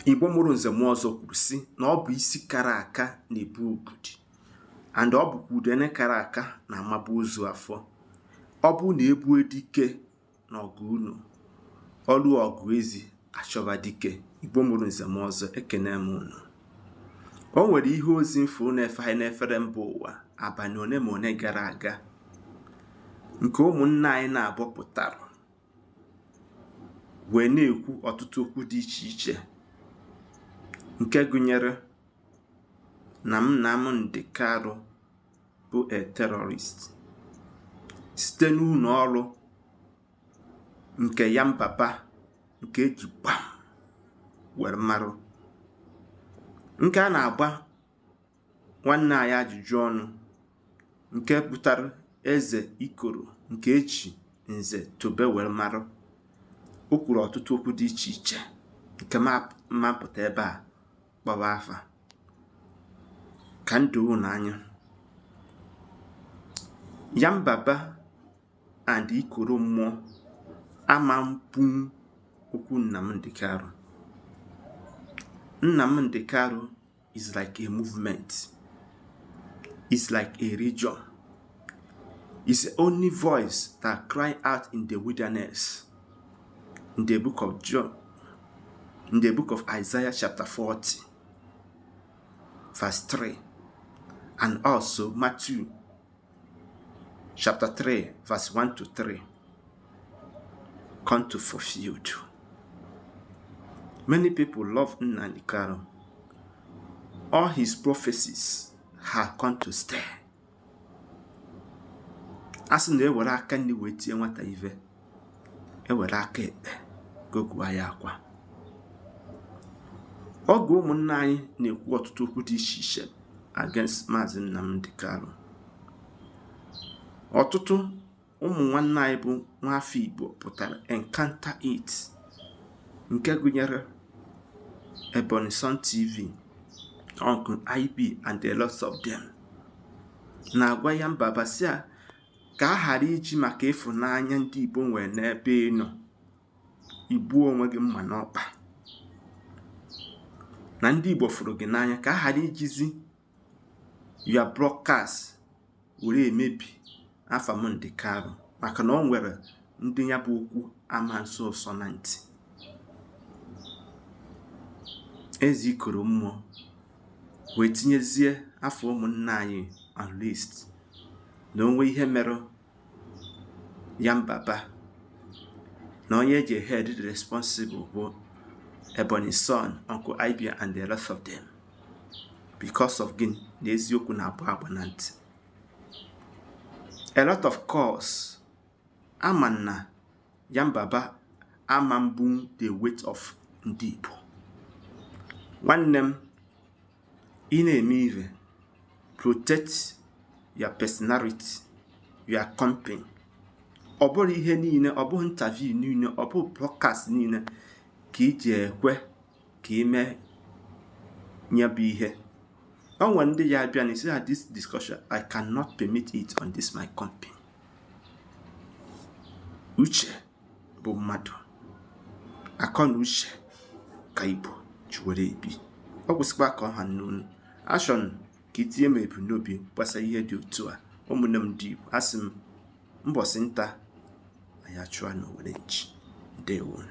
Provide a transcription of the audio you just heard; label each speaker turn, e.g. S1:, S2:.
S1: Igbo mụrụ nze mụọ ọzọ kwuru sị na ọ bụ isi kara aka na-ebu ugodi, and ọ bụkwa udene kara aka na-amaba ozu afọ. Ọ bụ na ebue dike na ọgụ unu ọlụ ọgụ ezi achọba dike. Igbo mụrụ nze mụọ ọzọ, ekene m unu. O nwere ihe ozi mfu na-efegharị n'efere mba ụwa abalị one ma one gara aga, nke ụmụnne anyị na-abọpụtara wee na-ekwu ọtụtụ okwu dị iche iche, nke gụnyere na Nnamdi Kanu bụ a terrorist site n'ụlọ ọrụ nke Yanbaba nke eji gbam were marụ, nke a na-agba nwanne anyị ajụjụ ọnụ, nke pụtara Eze Ikoro nke eji Nze Tobe were marụ. O kwuru ọtụtụ okwu dị iche iche nke mapụta ebe a kpọwa afa ka ndụ unu anya. Yanbaba and Ikoro mmụọ ama mpu okwu Nnamdi Kanu. Nnamdi Kanu is like a movement, is like a region, is the only voice that cry out in the wilderness. In the book of John, in the book of Isaiah chapter 40, verse 3, and also Matthew chapter 3, verse 1 to 3, come to fulfilled. Many people love Nnamdi Kanu. All his prophecies have come to stay. A sị na ewere aka nri wee tie nwata ife, ewere aka ekpe goguo ya akwa. Oge ụmụnne anyị na-ekwu ọtụtụ okwu dị iche iche against Maazị Nnamdi Kanu, ọtụtụ ụmụ nwanne anyị bụ nwafọ Igbo pụtara encounter it, nke gụnyere Ebonyi Son TV, Uncle IB and a lot of them, na-agwa Yanbaba sị a ka a ghara iji maka ịfụnanya ndị Igbo nwere n'ebe ị nọ igbuo onwe gị mma n'ọkpa, na ndị Igbo fụrụ gị n'anya, ka a ghara ijizi your broadcast were emebi afa Nnamdi Kanu, maka na ọ nwere ndị ya bụ okwu ama nso ụsọ na ntị. Eze Ikoro mmụọ wee tinyezie afọ ụmụnne anyị on list na onwe ihe mere Yanbaba na onye eji head responsible bụ Ebonyi Son, Uncle IB and the rest of them, because of gịnị? Na eziokwu na-agba agba na ntị. A lot of calls ama na Yanbaba ama mbu the weight of ndị Igbo. Nwanne m, ị na-eme ife, protect your personality, your company. Ọ bụrụ ihe niile, ọ bụghị interview niile, ọ bụghị broadcast niile ka iji ekwe ka ime ya bụ ihe. O nwere ndị ya abịa na isi ha, "This discussion, I cannot permit it on this my company." Uche bụ mmadụ, akọ na uche ka Igbo ji were ebi. Ọ kwụsịkwa ka ọha n'onu achọn ka itinye m ebumnobi gbasara ihe dị otu a. Ụmụnne m ndị Igbo, asị m mbọsị nta anyị achụa na owere nchi. Ndewo.